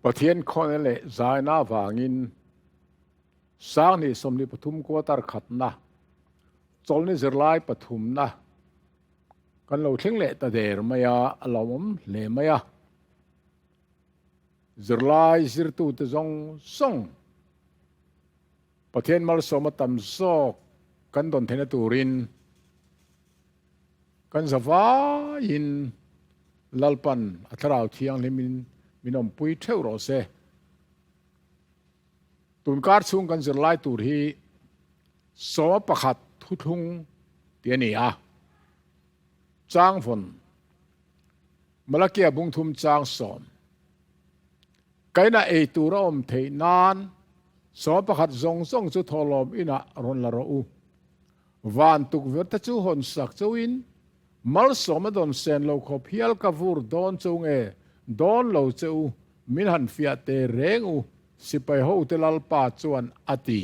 Pathian khawhna leh zaina avangin Sanghnih 23 quarter khatna, chawlhni zirlai pathumna kan lo thleng leh ta der mai a, a lawmawm hle mai a. Zirlai zirtute zawng zawng Pathian malsawma tam zawk kan dawn theihna turin kan za vaiin Lalpan a Thlarau Thianghlimin min awmpui theuh rawh se. Tunkar chhung kan zirlai tur hi 11 thuthlung tih a ni a, Changvawn, Malakia bungthum chang sawm. Kaina ei tur a awm theih nan 11 zawng zawng chu thawhlawm inah rawn la rawh u. Van tukverh te chu hawn sak chauhin malsawm a dawn sen lo khawp hial ka vur dawn cheu nge dawn lo che u min han fiah te reng u sipai hote Lalpa chuan a ti.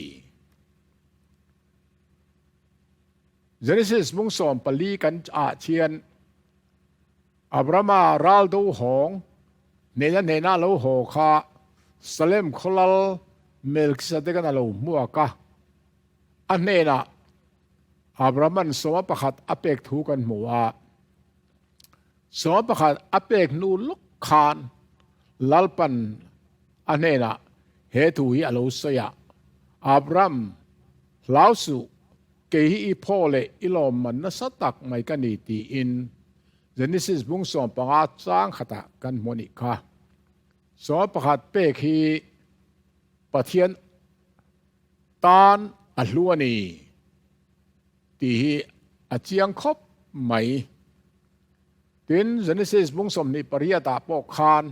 Genesis bung 14 kan ah thian Abrahama ral do hawng hnena hnena a lo haw kha Salem khawlal Melkisadekan a lo hmuak a, a hnenah Abrahaman 11 a pek thu kan hmu a. 11 a pek hnu lawk khan Lalpan a hnenah he thu hi a lo sawi a, Abraham, hlau suh, Kei hi i phaw leh i lawmman nasa tak mai ka ni tiin Genesis bung 15 chang khatah kan hmu a nih kha. 11 pek hi Pathian tan a hlu a ni tih hi a chiang khawp mai. Tin, Genesis bung 28 ah pawh khan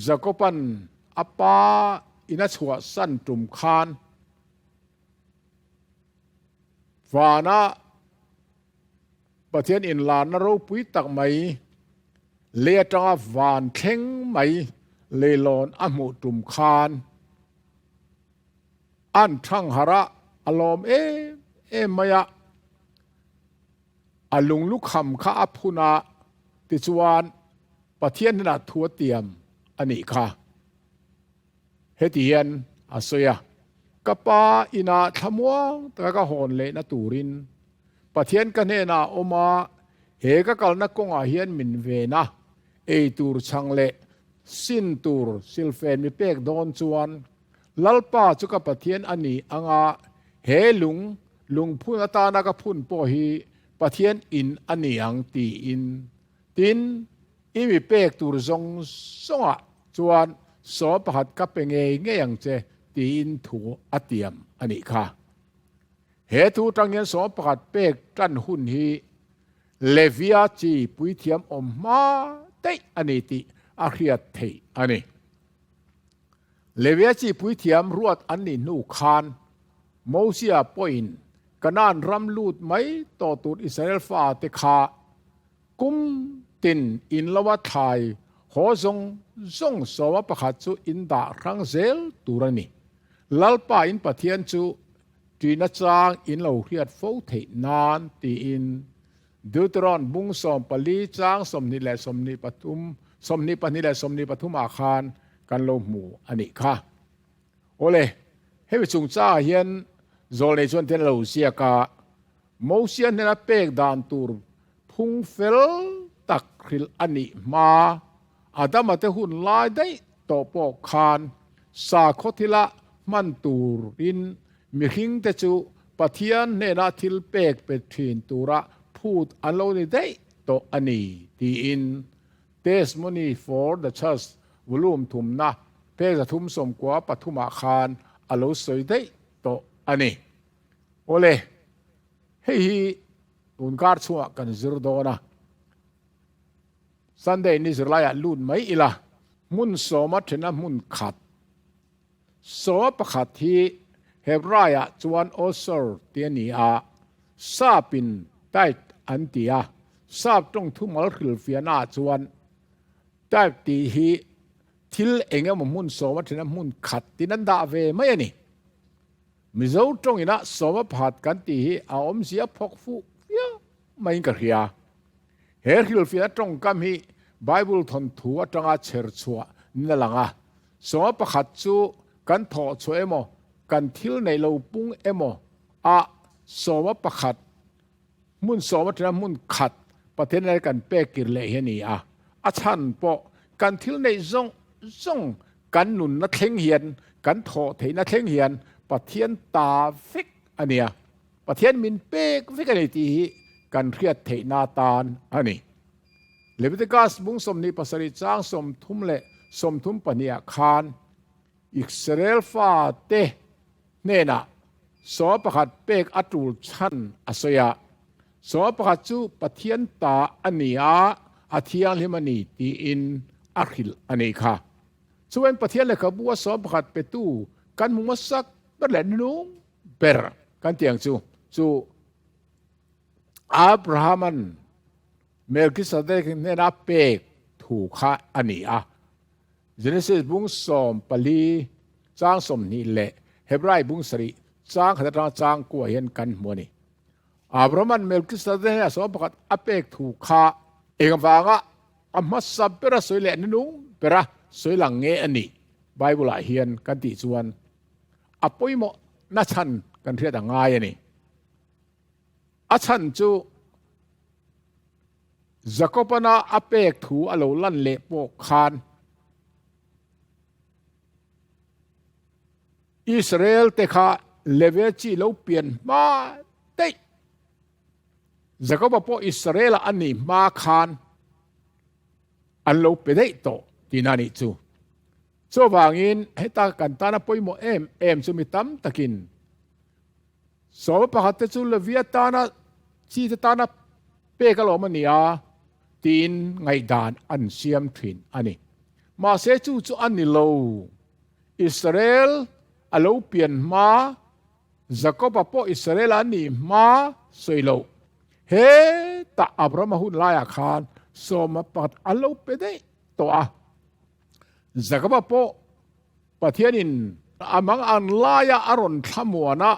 Jakoban a pa in a chhuahsan tum khan Vana Pathian inlarna ropui tak mai, lei atanga van thleng mai leilawn a hmuh tum khan an thang harh a, a lawm em em mai a. A lunglukham kha a phun a, tichuan Pathian hnenah thu a tiam a nih kha. Heti hian a sawi a, Ka pa inah thlamuang taka ka hawn lehna turin Pathian ka hnenah a awm a, he ka kalna kawngah hian min ven a, ei tur chhang leh sin tur silfen mi pek dawn chuan Lalpa chu ka Pathian a ni anga he lung lungphun atana ka phun pawh hi Pathian in a ni ang tiin. Tin, i mi pek tur zawng zawngah chuan 11 ka pe ngei ngei ang che tiin thu a tiam a nih kha. He thu tang hian 11 pek tan hun hi Levia chi puithiam awm hma daih a ni tih a hriat theih a ni. Levia chi puithiam ruat an nih hnu khan Mosia pawhin Kanaan ram lut mai tawh tur Israel fate kha Kum tin in lo a thlai haw zawng zawng 11 chu in dah hrang zel tur a ni. Lalpa in Pathian chu ṭihna chang in lo hriat fo theih nan tiin Deuteron bung 14 chang 20 leh 23, 22 leh 23 ah khan kan lo hmu a nih kha. Awle, hemi chungchangah hian zawlnei chuan tian a lo ziak a, Mosia hnena pek dan tur phung fel tak hrilh a nih hma, Adama te hun lai daih tawh pawh khan sakhaw thila hman turin mihringte chu Pathian hnena thil pek pe thin tura phut an lo ni daih tawh a ni tiin Testimony for the Church volume thumna page 393 ah khan a lo sawi daih tawh a ni. Awle, hei hi tunkar chhungah kan zir dawn a, Sunday ni zirlaiah lut mai ila, hmun sawma thena hmun khat, 11 hi Hebraiah chuan Osor tih a ni a, Sapin tithe an ti a, Sap tawng thumal hrilhfiahnaah chuan tithe tih hi thil eng emaw hmun sawma thena hmun khat tin an dah ve mai a ni. Mizo tawngin a 11 kan tih hi a awmzia phawk fuh viau maiin ka hria. He hrilhfiahna tawngkam hi Bible thawnthu atanga chher chhuah nin a lang a. Sawma pakhat chu kan thawh chhuah emaw, kan thil neih lo pung emaw a sawma pakhat, hmun sawma ṭhena hmun khat Pathian nen kan pek kir leh hi a ni a. A chhan pawh kan thil neih zawng zawng kan nunna thleng hian, kan thawh theihna thleng hian Pathian ta vek a nia. Pathian min pek vek a ni tih hi kan hriat theihna atan a ni. Leviticus bung 27 chang 34 ah khan Israel fate hnenah sawma pakhat pek a tul chhan a sawi a. Sawma pakhat chu Pathian ta a ni a, a thianghlim a ni tiin a hrilh a nih kha. Chuan Pathian lehkhabu a sawma pakhat petu kan hmu hmasak ber leh nung ber kan tih ang chu chu Abraham-a'n Melkisedek hnena pek thu kha a ni a. Genesis bung 14 chang 20 leh Hebrai bung 7 chang khat atanga chang kuah hian kan hmu a ni. Abraham-a'n Melkisedek hnena 11 a pek thu kha engvanga a hmasa bera sawi leh nunung bera sawi lang nge a nih Bible-ah hian kan tih chuan a pawimawh na chhan kan hriat a ngai a ni. A chhan chu Jakobana a pek thu a lo lan leh pawh khan Israel te kha Levia chi lo pian hma daih. Jakoba pawh Israel-a a nih hma khan an lo pe daih tawh tihna a nih chu. Chuvangin heta kan tana pawimawh em em chu mi tam takin sawma pakhat te chu Levia tana chi te tana pek alawm a ni a tiin ngaihdan an siam thin a ni. Mahse chu chu a ni lo. Israel a lo pian hma Jakoba pawh Israel a nih hma sawi loh. Hetah Abrahama hun laiah khan sawma pakhat a lo pe daih tawh a. Jakoba pawh Pathianin a mang an laia a rawn thlamuan a,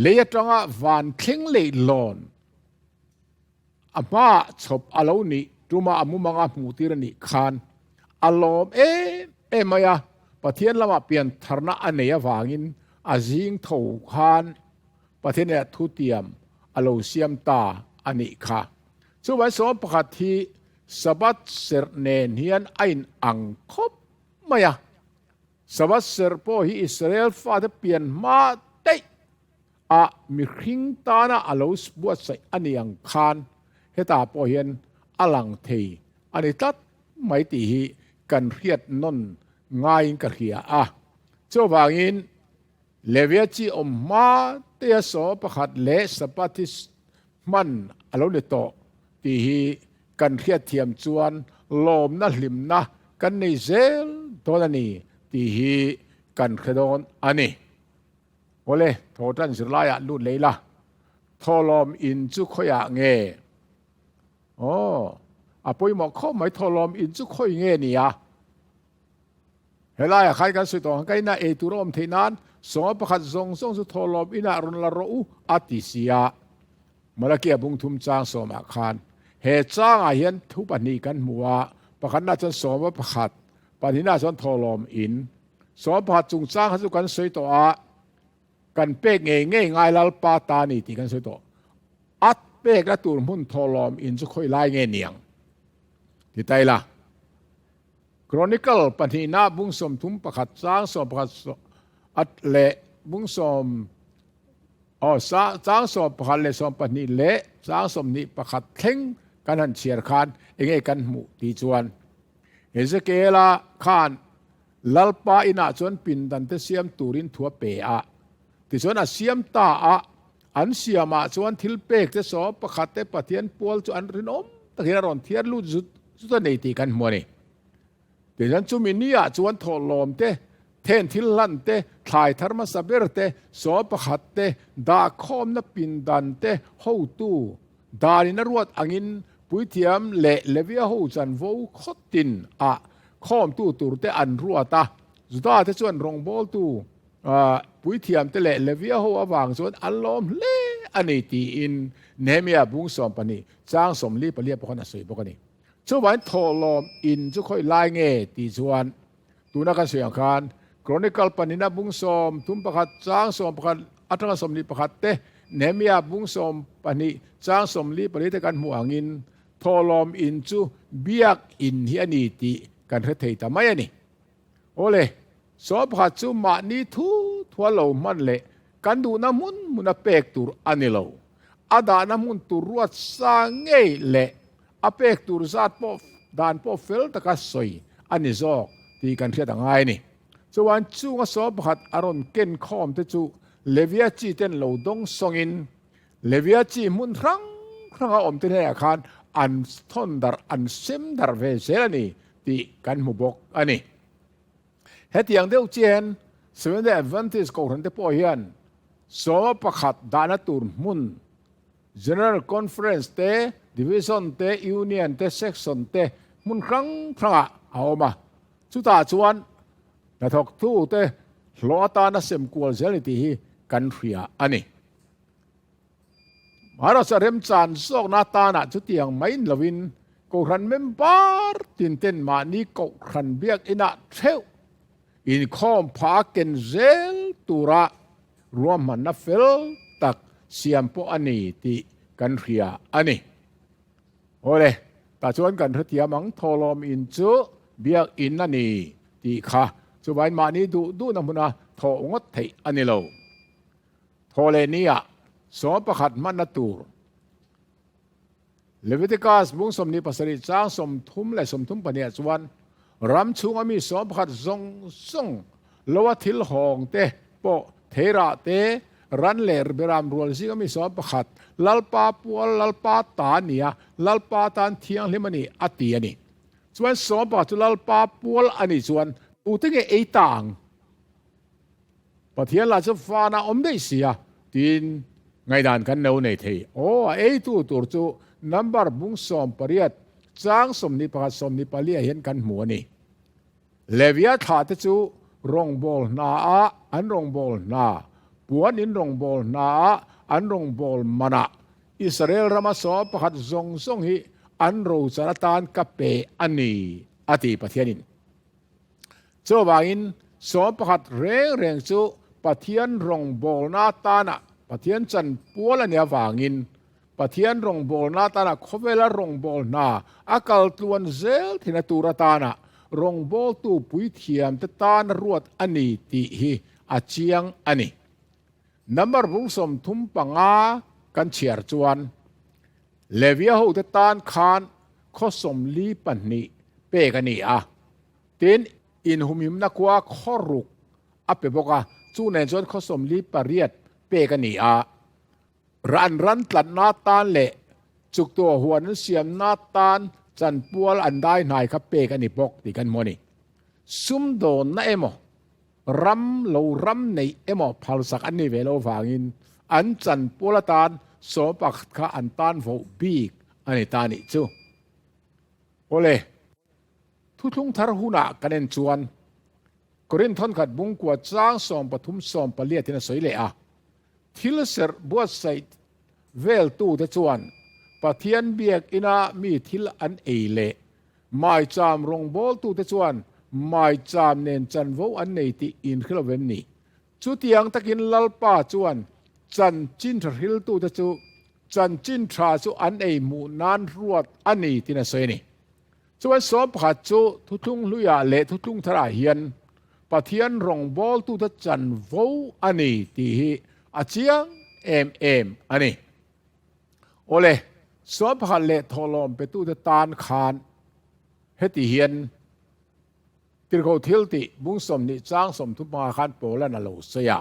lei atanga van thleng leh lawn a hmaah chhawp a lo nih tuma a mumanga hmuh tir a nih khan a lawm em em mai a, Pathian lamah piantharna a nei avangin a zing tho khan Pathian hnenah thutiam a lo siam ta a nih kha. Chuvang sawm pakhat hi Sabbath serh nen hian a in ang khawp mai a. Sabbath serh pawh hi Israel fate pian hma daih a mihring tana a lo buatsaih a ni ang khan hetah pawh hian a lang thei a ni tlat mai tih hi kan hriat nawn ngaiin ka hria a. Chuvangin Levia chi awm hma tea saw pakhat leh Sabbath hi hman a lo ni tawh tih hi kan hriatthiam chuan lawmna hlimna kan nei zel dawn a ni tih hi kan hre dawn a ni. Awle, thaw tan zirlaiah lut leh ila, thawhlawm in chu khawiah nge? Aw, a pawimawh khawp mai, thawhlawm in chu khawi nge nia? Helaiah khan kan sawi tawh ang, ka inah ei tur a awm theih nan sawma pakhat zawng zawng chu thawhlawm inah rawn la rawh u a ti si a. Malakia bung thum chang sawmah khan he changah hian thu pahnih kan hmu a, pakhatna chuan sawma pakhat, pahnihna chuan thawhlawm in. Sawma pakhat chungchang kha chu kan sawi tawh a, kan pek ngei ngei ngai Lalpa ta a ni tih kan sawi tawh. A pekna tur hmun thawhlawm in chu khawi lai nge niang? Ti ta ila. Chronicle pahnihna bung 31 chang 11 at leh bung sawm aw sa chang 11 leh 22 leh chang 21 thleng kan han chhiar khan enge kan hmuh tih chuan Ezekiela khan Lalpa inah chuan pindan te siam turin thu a pe a tichuan a siam ta a an siamah chuan thil pek te 11 te Pathian pual chu an rinawm takin a rawn thiar lut zut zut a nei tih kan hmu a ni. Tichuan chumi niah chuan thawhlawm te, then thil hlan te, thlai thar hmasa ber te, 11 te, dahkhawmna pindan te hotu danin a ruat angin puithiam leh Levia ho chanvo khawtin ah khawmtu tur te an ruat a. Juda te chuan rawngbawltu puithiam te leh Levia ho avang chuan an lawm hle a ni tiin Nehemia bung 12 chang 44 pawh khan a sawi bawk a ni. Chuvain thawhlawm in chu khawi lai nge tih chuan tuna kan sawi ang khan Chronicle panina bung 31 chang 11 atanga 21 te, Nehemia bung 12 chang 44 te kan hmuh angin thawhlawm in chu biak in hi a ni tih kan hre thei ta mai a ni. Awle, 11 chu mahni thu thua lo hman leh kan duhna hmun hmuna pek tur a ni lo. A dahna hmun tur ruat sa ngei leh a pek tur zat pawh dan pawh fel taka sawi a ni zawk tih kan hriat a ngai a ni. Chuan chunga 11 a rawn ken khawm te chu Levia chi ten lo dawng sawngin Levia chi hmun hrang hranga awm te hnenah khan an thawn darh an sem darh ve zel a ni tih kan hmu bawk a ni. Hetiang deuh chian Seventh Day Adventist Kohhran te pawh hian 11 dahna tur hmun General Conference te, Division te, Union te, Section te hmun hrang hrangah a awm a. Chutah chuan hnathawktu te hlawh atana sem kual zel ni tih hi kan hria a ni. Maharashtra remchan zawkna atana chutiang mai ni lovin Kohhran member tin ten mahni Kohhran biakinah theuh inkhawm pha ken zel tura ruahmanna fel tak siam pawh a ni tih kan hria a ni. Awle, tah chuan kan hrethiam ang thawhlawm in chu biakin a ni tih kha chuvain mahni duh duhna hmuna thawh ngawt theih a ni lo. Thawhleh nia 11 hmanna tur Leviticus bung 27 chang 30 leh 32 ah chuan ram chhunga mi 11 zawng zawng loa thil hawng te pawh theirah te ran leh beram rual zinga mi 11 Lalpa pual Lalpa ta a ni a, Lalpa tan thianghlim a ni a ti a ni. Chuan 11 chu Lalpa pual a nih chuan tute nge ei ta ang? Pathian lah chu fana awm daih si a, tiin ngaihdan kan lo nei thei. Aw, a eitu tur chu number bung 18 chang 21 24 ah hian kan hmu a ni. Levia thlah te chu rawngbâwl hna ah an rawngbâwl hna, puan in rawngbâwl hna ah an rawngbâwl manah Israel rama 11 zawng zawng hi an rochan atan ka pe a ni, a ti Pathianin. Chuvangin 11 reng reng chu Pathian rawngbawlna atana Pathian chanpual a nih avangin Pathian rawngbawlna atana khawvela rawngbâwl hna a kal tluan zel thina tur atana rawngbawltu puithiamte tana ruat a ni tih hi a chiang a ni. Number bung 35 kan chhiar chuan Levia hote tan khan khaw 42 pek a ni a, tin inhumhimna khua khaw ruk a pe bawk a, chu nen chuan khaw 48 pek a ni a. Ran ran tlatna tan leh chuktuah huan an siamna tan chanpual an dai hnai kha pek a ni bawk tih kan hmu a ni. Sumdawnna emaw, ram lo ram neih emaw phalsak an ni ve lo vangin an chanpual atan 11 kha an tan voh bik a ni ta nih chu. Awle, thuthlung thar hunah kan en chuan Korinth thawnkhat bungkua chang 13 14 in a sawi leh a, thil serh buatsaih veltute chuan Pathian biakina mi thil an ei leh maicham rawngbawltute chuan maicham nen chanvo an nei tih inhrilh lovem ni. Chutiang takin Lalpa chuan chanchin tha hriltute chu chanchin tha chu an ei hmuh nan ruat a ni tiin a sawi a ni. Chuan 11 chu thuthlung hluiah leh thuthlung tharah hian Pathian rawngbawltute chanvo a ni tih hi a chiang em em a ni. Awle, 11 leh thawhlawm petute tan khan heti hian Tirhkoh thil tih bung 20 chang 35 khan Paulan a lo sawi a,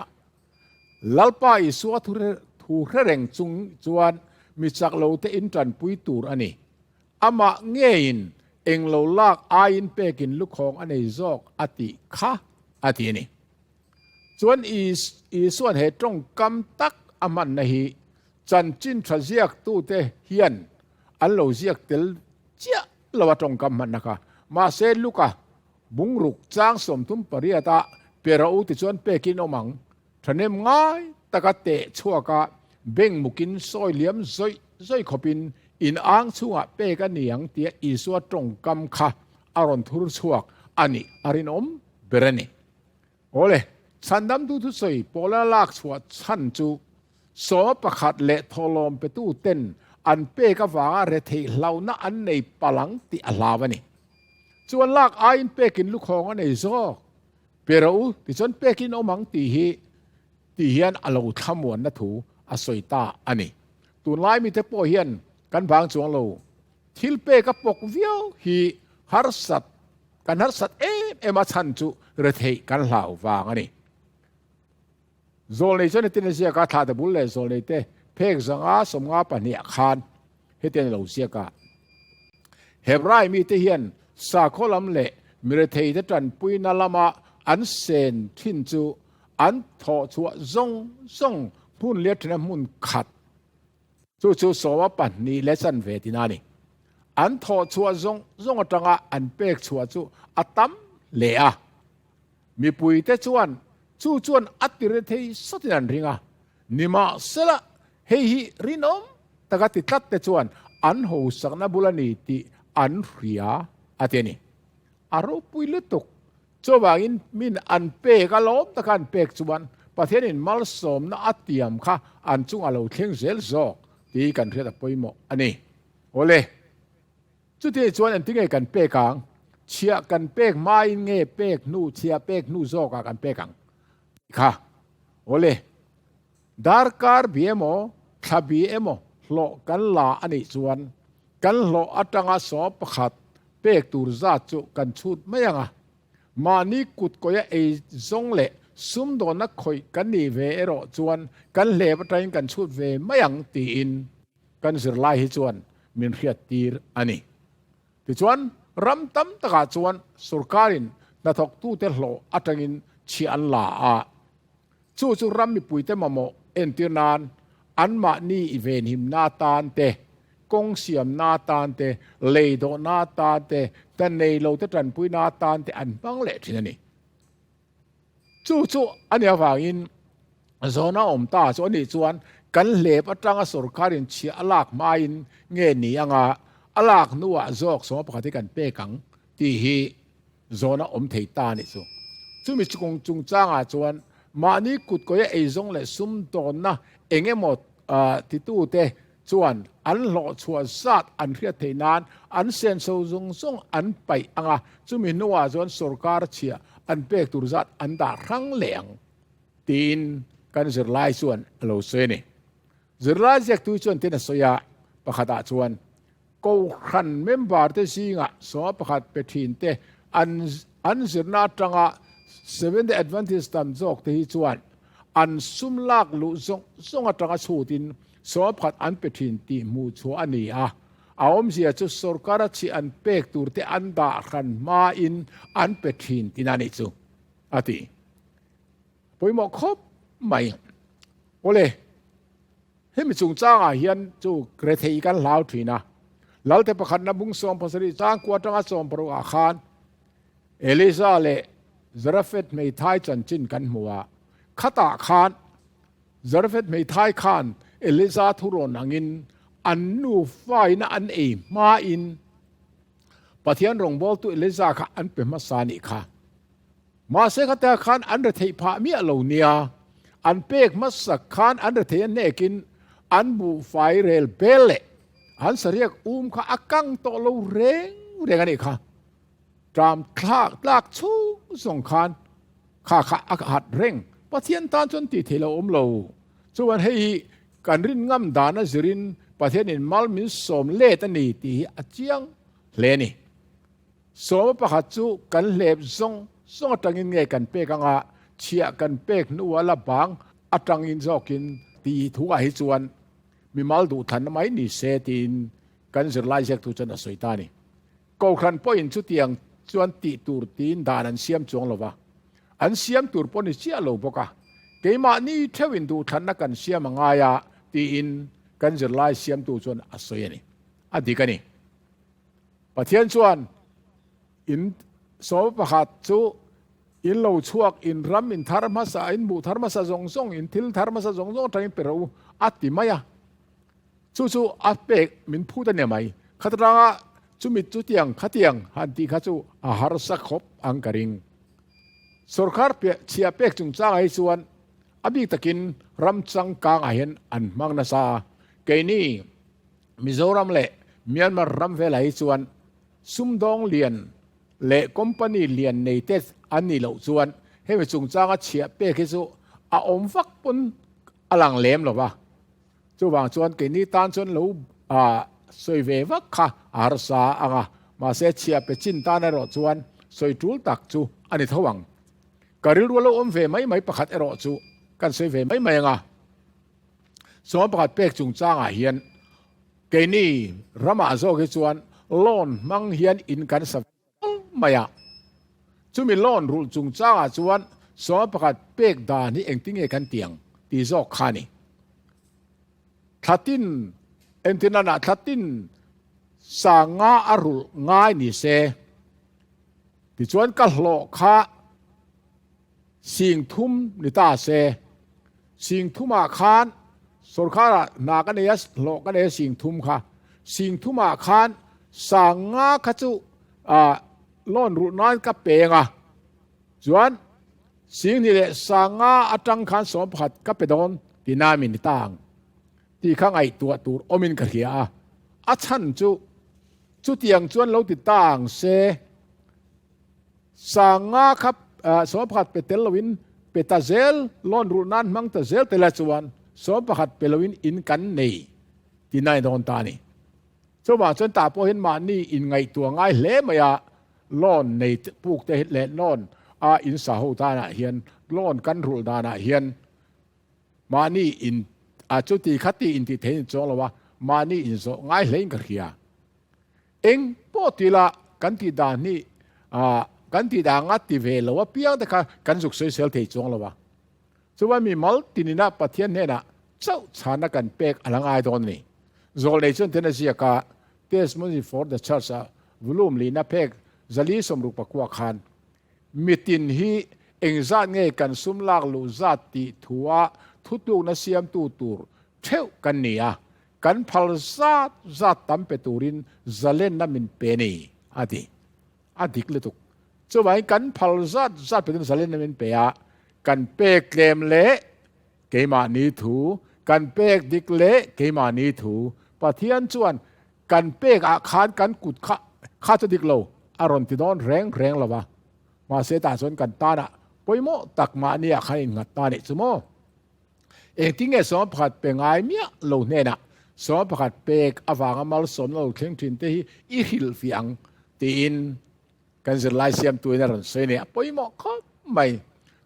Lalpa Isua thu hre reng chung chuan mi chak lo te in tanpui tur a ni. Amah ngeiin eng lo lak aiin pekin lukhawng a nei zawk a tih kha a ti a ni. Chuan Isuan he tawngkam tak a hmanna hi chanchin tha ziaktute hian an lo ziak tel chiah lo a tawngkam hmanna kha. Mahse Luka bungruk chang 38 ah pera u ti chuan pekin awm ang. Thahnem ngai taka teh chhuaka beng mukin sawi liam zawih zawih khawpin In ang chhungah pek a ni ang tia Isua tawngkam kha a rawn thur chhuak a nih a rinawm ber a ni. Awle, chhandamtu thusawi pawla lak chhuah chhan chu sawma pakhat leh thawhlawm petu ten an pek avanga retheih hlauhna an nei palh ang tih a hlau a ni. Chuan lak aiin pekin lukhawng a nei zawk. Pe rawh u, tichuan pekin awm ang tih hi tih hian a lo thlamuanna thu a sawi ta a ni. Tunlai mite pawh hian kan vang chuang lo. Thil pek a pawk viau hi harsat kan harsat em em a chhan chu retheih kan hlau vang a ni. Zawlnei chuan hetin a ziak a, Thlahte bul leh zawlnei te phek zanga 52 ah khan hetiang a lo ziak a, Hebrai mite hian sakhaw lam leh mirethei te tanpuina lama an sen thin chu an thawh chhuah zawng zawng hmun liat thina hmun khat Chu chu 12 leh chanve tina a ni. An thawh chhuah zawng zawng atanga an pek chhuah chu a tam hle a. Mipuite chuan chu chuan a tir thei sawtin an ring a. Nimahsela, hei hi rinawm taka ti tlat te chuan an hosakna bul a ni tih an hria a ti a ni. A ropui lutuk. Chuvangin min an pek a lawm taka an pek chuan Pathianin malsawmna a tiam kha an chungah lo thleng zel zawk tih kan hriat a pawimawh a ni. Awle, chutiang chuan engtinge kan pek ang? Chhiah kan pek hmain nge pek hnu, chhiah pek hnu zawkah kan pek ang tih kha. Awle, darkar bi emaw, thla bi emaw hlawh kan la a nih chuan Kan hlawh atanga 11 pek tur zat chu kan chhut mai ang a, mahni kut kawia ei zawng leh sumdawnna khawih kan nih ve erawh chuan kan hlep atangin kan chhut ve mai ang tiin kan zirlai hi chuan min hriattir a ni. Tichuan, ram tam takah chuan sorkarin hnathawktute hlawh atangin chhiah an la a, Chu chu ram mipuite mamawh entir nan anmahni i venhimna atan te, kawng siamna atan te, lei dawhna atan te, hna nei lote tanpuina atan te an hmang leh thin a ni. Chu chu a nih avangin zawhna awm ta chu a nih chuan kan hlep atanga sorkarin chhiah a lak hmain nge ni anga a lak hnuah zawk 11 hi kan pek ang tih hi Zawhna awm thei ta a nih chu. Chumi chukung chungchangah chuan mahni kutkawia eizawng leh sumdawnna eng emaw titute chuan an hlawhchhuah zat an hriat theih nan an senso zawng zawng an paih ang a, chumi hnuah chuan sorkar chhiah an pek tur zat an dah hrang leh ang tiin kan zirlai chuan a lo sawi a ni. Zirlai ziaktu chuan tin a sawi a, pakhatah chuan Kohhran member te zingah 11 pe thin te an an zirna atanga Seventh Day Adventist tam zawk te hi chuan an sum lak luh zawng zawng atanga chhutin 11 an pe thin tih hmuh chhuah a ni a. A awmzia chu sorkara chhi an pek tur te an dah hran hmain an pe thin tina nih chu a ti. Pawimawh khawp mai. Awle. Hemi chungchangah hian chu rethei kan hlau thin a. Lalte pakhatna bung 70 changkua atanga 60 ah khan Elisa leh Zarephath hmeithai chanchin kan hmu a. Khatah khan Zarephath hmeithai khan Elisa thurawn angin an nufaina an ei hmain Pathian rawngbawltu Elisa kha an pe hmasa a nih kha. Mahse khatia khan an retheih phah miah lo nia, an pek hmasak khan an retheih a hnekin an buhfai rel bel leh an sariak um kha a kang tawh lo reng reng a nih kha. Tram thlak tlak chhung zawng khan kha kha a hat reng. Pathian tan chuan tih theih lo awm lo. Chuan hei hi kan rin ngam dan a zirin Pathianin mal min sawm let a ni tih hi a chiang hle a ni. 11 chu kan hlep zawng zawng atangin nge kan pek anga chhiah kan pek hnuah la bang atangin zawkin tih thuah hi chuan mimal duhthlanna mai ni se tiin kan zirlai ziaktu chuan a sawi ta a ni. Kohhran pawhin chutiang chuan tih tur tiin dan an siam chuang lo va, an siam tur pawh ni chiah lo bawk a, keimahni theuhin duhthlanna kan siam a ngai a tiin kan zirlai siamtu chuan a sawi a ni. A dik a ni. Pathian chuan in 11 chu in lo chhuak, in ram, in thar hmasa, in buh thar hmasa zawng zawng, in thil thar hmasa zawng zawng atangin pe rawh u a ti mai a. Chu chu a pek min phut a ni mai. Khatranga chumi chutiang khatiang han tih kha chu a harsa khawp ang ka ring. Sorkar chhia pek chungchangah hi chuan a bik takin ram changkangah hian an hmang nasa a. Keini Mizoram leh Myanmar ram velah hi chuan sumdawng lian leh company lian nei te an nih loh chuan hemi chungchanga chhia pek hi chu a awm vak pawn a lang lem lo va. Chuvang chuan keini tan chuan lo sawi ve vak kha a harsa ang a, mahse chhia pe chin tan erawh chuan sawi tul tak chu a ni tho ang. Ka rilru lo awm ve mai mai pakhat erawh chu kan sawi ve mai mai ang a. Sawm pakhat pek chungchangah hian keini ramah zawk hi chuan loan hmang hian in kan sa mai a. Chumi loan rulh chungchangah chuan sawm pakhat pek dan hi engtinge kan ti ang tih zawk kha a ni. Thlatin entirnanah thlatin sanga a rulh ngai ni se tichuan ka hlawh kha Sing thum ni ta se. Sing thumah khan sorkarah hna ka nei a, hlawh ka nei a sing thum kha. Sing thumah khan sanga kha chu loan ruh nan ka peng a. Chuan sing hnih leh sanga atang khan 11 ka pe dawn ti na mi ni ta ang tih kha ngaihtuah tur awmin ka hria a. A chhan chu chutiang chuan lo ti ta ang se. Sanga kha 11 pe tel loin pe ta zel, loan ruh nan hmang ta zel tela chuan 11 pe loin in kan nei ti nai dawn ta a ni. Chuvang chuan tah pawh hian mahni inngaihtuah ngai hle mai a, loan nei puk te leh loan a in sa ho tanah hian loan kan rulh danah hian mahni in a chuti khati intih theih in chuang lo a, mahni inzawh ngai hlein ka hria. Eng pawh ti la kan tih dan hi kan tih dan anga ti ve lo apiang te kha kan zuk sawisel thei chuang lo a. Chuan mi mal tinina Pathian hnenah chauh chhana kan pek a la ngai dawn a ni. Zawlnei chuan ten a ziak a, Testimony for the Church a volume lihna phek 464 khan mitin hi engzat nge kan sum lak luh zat tih thua thutlukna siamtu tur theuh kan ni a, Kan phal zat zat tam pe turin zalenna min pe ni, a ti. A dik lutuk. Chuvangin kan phal zat zat pe turin zalenna min pe a, kan pek tlem leh keimahni thu, kan pek dik leh keimahni thu. Pathian chuan kan pek ah khan kan kut kha kha chu dik lo a rawn ti dawn reng reng lo va. Mahse tah chuan kan tanah pawimawh tak mahni ah khan innghat ta nih chu maw? Engtin nge 11 pe ngai miah lo hnenah 11 pek avanga malsawmna lo thleng thin te hi i hrilh fih ang tiin kan zirlai siamtuin a rawn sawi nei a pawimawh khawp mai.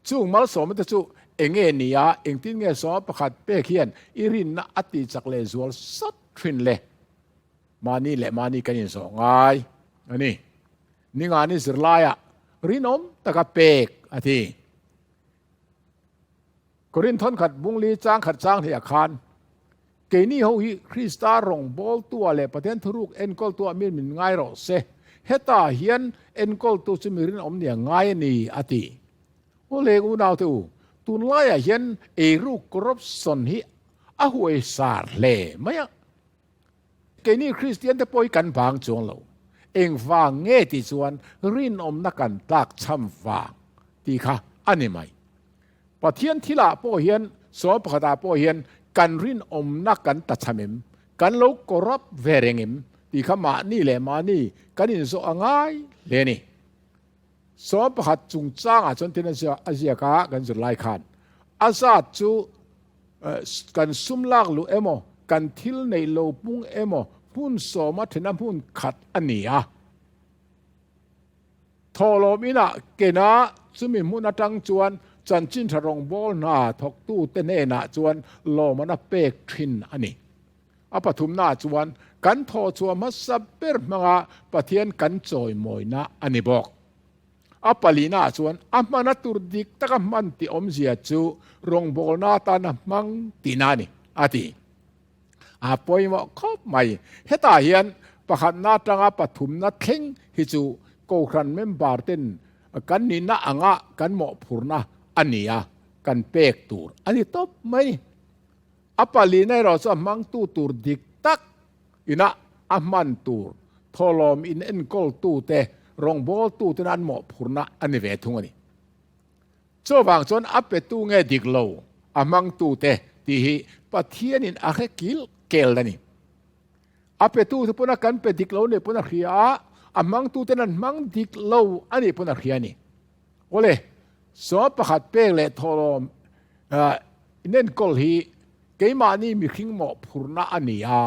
Chung malsawmna te chu enge ni a, engtin nge 11 pek hian i rinna a tihchak leh zual sawt thin le? Mahni leh mahni kan inzawh ngai a ni. Ningani zirlaiah rinawm taka pek a ti. Korinth thawnkhat bungli chang khat chang hliah khan, Keini ho hi Krista rawngbawltua leh Pathian thuruk enkawltua min min ngai rawh se, hetah hian enkawltu chu mi rinawm nia ngai a ni, a ti. Aw leng unaute u, tunlaiah hian eiruk corruption hi a huai sar hle mai a. Keini Kristian te pawh hi kan vang chuang lo. Engvang nge tih chuan rinawmna kan tlak chham vang tih kha a ni mai. Pathian thilah pawh hian 11 ah pawh hian kan rinawmna kan ta chham em? Kan lo corrupt ve reng em? Tih kha mahni leh mahni kan inzawh a ngai hle a ni. 11 chungchangah chuan tin a ziak a kan zir lai khan a zat chu kan sum lak luh emaw kan thil neih lo pung emaw hmun sawma thena hmun khat a ni a. Thawhlawm inah kena chumi hmun atang chuan chanchin tha rawngbâwl hna thawktute hnenah chuan lawmana pek thin a ni. A pathumnaah chuan kan thawhchhuah hmasa ber hmanga Pathian kan chawimawina a ni bawk. A palinaah chuan a hmana tur dik taka hman tih awmzia chu rawngbawlna atana hmang tihna a ni, a ti. A pawimawh khawp mai. Hetah hian pakhatna atanga pathumna thleng hi chu Kohhran member ten kan nihna anga kan mawhphurna a ni a, kan pek tur a ni tawp mai. A palina erawh chu a hmangtu tur dik tak ina a hman tur thawhlawm in enkawltute, rawngbawltuten an mawhphurhna a ni ve thung a ni. Chuvang chuan a petu nge dik lo a hmangtute tih hi Pathianin a hre kil kel a ni. A petu te pawn a kan pe dik lo nih pawn a hria a, a hmangtuten an hmang dik lo a nih pawn a hria a ni. Awle, sawm pakhat pek leh thawhlawm inenkawl hi keimahni mihring mawhphurhna a ni a,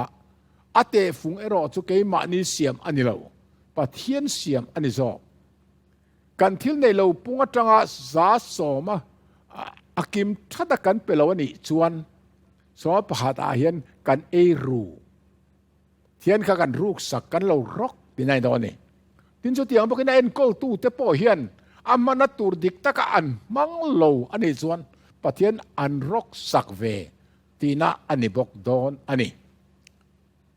a tehfung erawh chu keimahni siam a ni lo, Pathian siam a ni zawk. Kan thil nei lo pung atanga 100% a kim that a kan pe lo a nih chuan sawma pakhat ah hian kan ei ru thian kha kan ruk sak kan lo rawk ti nai dawn a ni. Tin chutiang bawkin a enkawl tu te pawh hian a hmana tur dik taka an hmang lo a nih chuan Pathian an rawk sak ve tihna a ni bawk dawn a ni.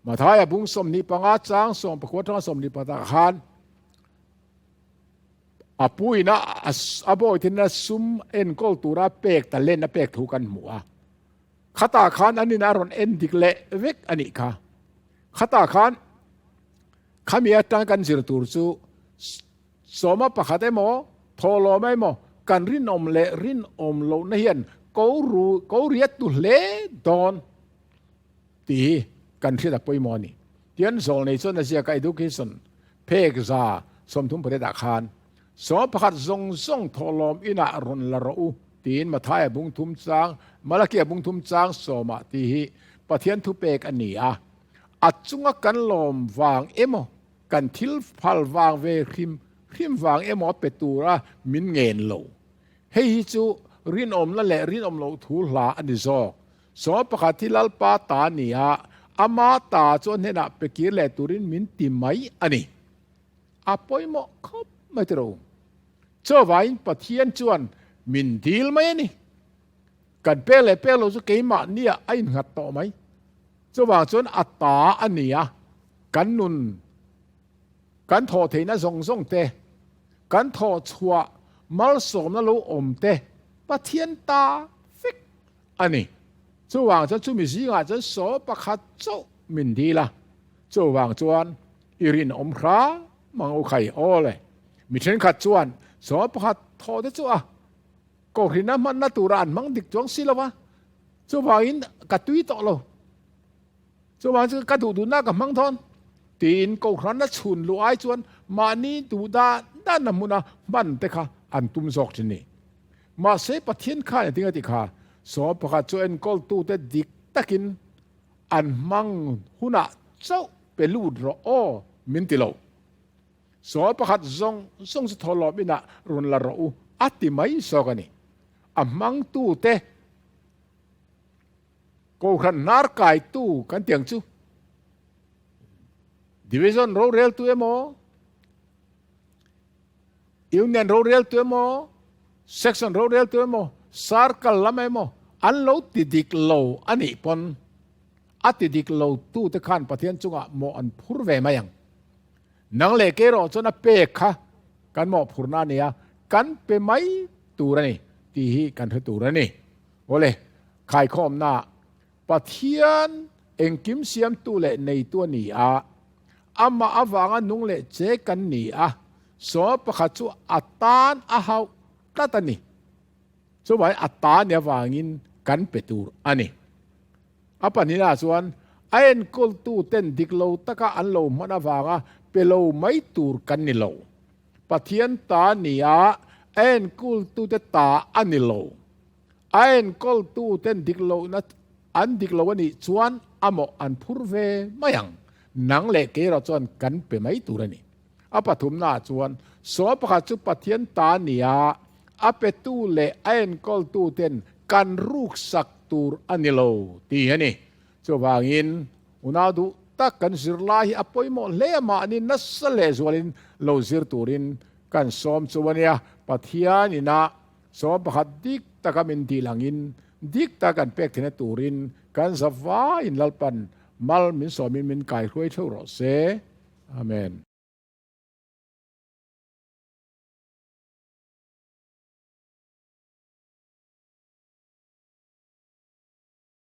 Mathaia bung 25 chang 19 atanga 24 ah khan A puina a bawithin a sum enkawl tura pek talent a pek thu kan hmu a. Khatah khan an in a rawn en dik leh vek a nih kha. Khatah khan khami atang kan zir tur chu sawma pakhat emaw thawhlawm emaw kan rinawm leh rinawm lohna hian ko ru ko riat tu hle dawn tih hi kan hriat a pawimawh a ni. Tian zawlnei chuan a ziak a Education Phek 38 ah khan 11 zawng zawng thawhlawm inah rawn la rawh u tiin Mathaia bung thum chang Malakia bung thum chang sawmah tih hi Pathian thupek a ni a. A chunga kan lawm vang emaw kan thil phal vang ve hrim hrim vang emaw a pe tura min ngen lo. Hei hi chu rinawmna leh rinawm loh thu hla a ni zawk. 11 hi Lalpa ta a ni a, ama ta chu a hnenah pe kir leh turin min ti mai a ni. A pawimawh khawp mai tiro. Chuvangin Pathian chuan min dil mai a ni. Kan pek leh pek lo chu keimahniah a innghat tawh mai. Chuvang chuan a ta a ni a, kan nun, kan thawh theihna zawng zawng te, kan thawh chhuah malsawmna lo awm te Pathian ta vek a ni. Chuvang chuan chumi zingah chuan saw pakhat chauh min dil a, chuvang chuan i rinawm hram ang u khai aw le. Mi thenkhat chuan saw pakhat thaw te chu a kohhrin a hmanna tura an hmang dik chuang si lo va, chuvangin ka tui tawh lo, chuvang chu ka duh duhna ka hmang dawn tiin kohhran a chhun luh ai chuan mahni duh dan danna hmuna hman te kha an tum zawk thin ni. Mahse Pathian khan engtin a ti kha? Sawm pakhat chu enkawltute dik takin an hmang hunah chauh pe lut rawh aw min ti lo. Sawm pakhat zawng zawng chu thawhlawm inah rawn la rawh u a ti mai zawk a ni. A hmangtute Kohhran hnar kaitu kan ti ang chu. Division roreltu emaw, Union roreltu emaw, Section roreltu emaw, Circle lam emaw an lo ti dik lo a nih pawn a ti dik lo tu te khan Pathian chungah mawh an phur ve mai ang. Nang leh kei erawh chuan a pek kha kan mawhphurna a nia, kan pe mai tur a ni tih hi kan hre tur a ni. Awle, khaikhawmna Pathian engkim siamtu leh neitu a ni a, amah avanga nung leh che kan ni a, sawma pakhat chu a tan a hauh tlat a ni. Chuvai a ta ni avangin kan pe tur a ni. A pahnihnaah chuan a enkawltu ten dik lo taka an lo hman avanga pe lo mai tur kan ni lo. Pathian ta ni a, a enkawltute ta a ni lo. A enkawltu ten dik lohna an dik lo a nih chuan a mawh an phur ve mai ang. Nang leh kei erawh chuan kan pe mai tur a ni. A pathumnaah chuan saw pakhat chu Pathian ta a ni a, a petu leh a enkawltu ten kan ruksak tur a ni lo tih a ni. Chuvangin unau duh tak kan zirlai hi a pawimawh hle a, mahni nasa lehzualin lo zir turin kan sawm chu a nia. Pathian inah Sawm pakhat dik taka min dil angin dik taka kan pek theihna turin kan zavaiin Lalpan mal min sawmin min kaihruai theuh rawh se. Amen.